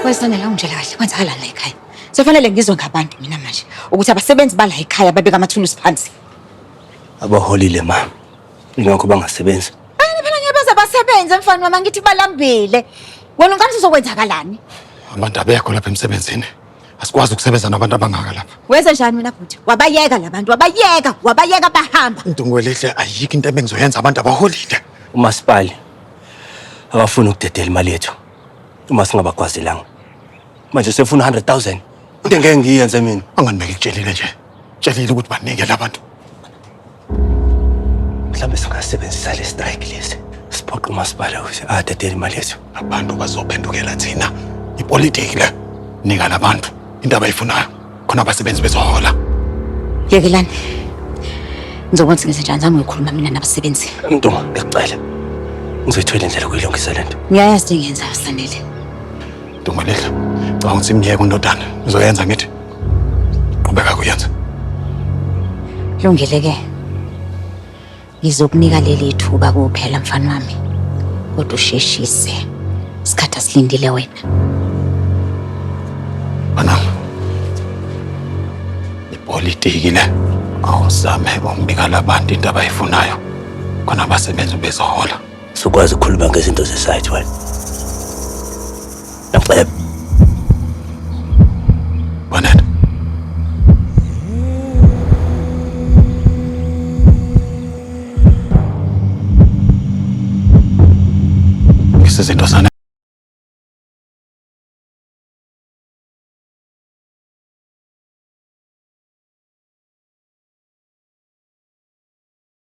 Wesanele ungitshela kahle kwenzakalani la ekhaya? Sefanele ngizwe ngabantu mina manje ukuthi abasebenzi bala ekhaya babeka amathulusi phansi. Abaholile ma. Ingakho bangasebenzi. Ayini phela ngeke baze basebenze mfana wami ngithi balambile. Wena ungathi uzokwenzakalani? Abantu abekho lapha emsebenzini. Asikwazi ukusebenza nabantu abangaka lapha. Wenze njani wena bhuti? Wabayeka labantu, wabayeka, wabayeka bahamba. Ntungwelihle ayikho into ebengizoyenza abantu abaholile. Umasipala abafuni ukudedela imali yethu uma singabagwazelanga. Manje sefuna 100,000. Into engeke ngiyenze mina. Anganibeki kutshelile nje. Tshelile ukuthi banike labantu. Mhlawumbe singasebenzisa le strike lesi. Siphoqe umasipala ukuthi adedele imali yethu. Abantu bazophendukela thina. Ipolitiki le. Nika labantu into abayifunayo. Khona abasebenzi bezohola. Yekelani. Ngizobona ukuthi ngenze njani, zami ngikhuluma mina nabasebenzi. Mntungwa, ngiyacela. Ngizoyithola indlela yokuyilungisa le nto. Ngiyayazi into engiyenzayo Sanele. Ntungwelihle, cabanga ukuthi imyeke undodana. Ngizoyenza ngithi. Qhubeka kuyenza. Lungile ke. Ngizokunika leli thuba kuphela mfana wami. Kodwa usheshise. Isikhathi asilindile wena. Banami. Ipolitiki le. Awuzame ukunika labantu into abayifunayo. Khona abasebenzi bezohola. Sukwazi ukukhuluma ngezinto ze-site wena. Ngiyacela. Bonene. Ngisizinto sana.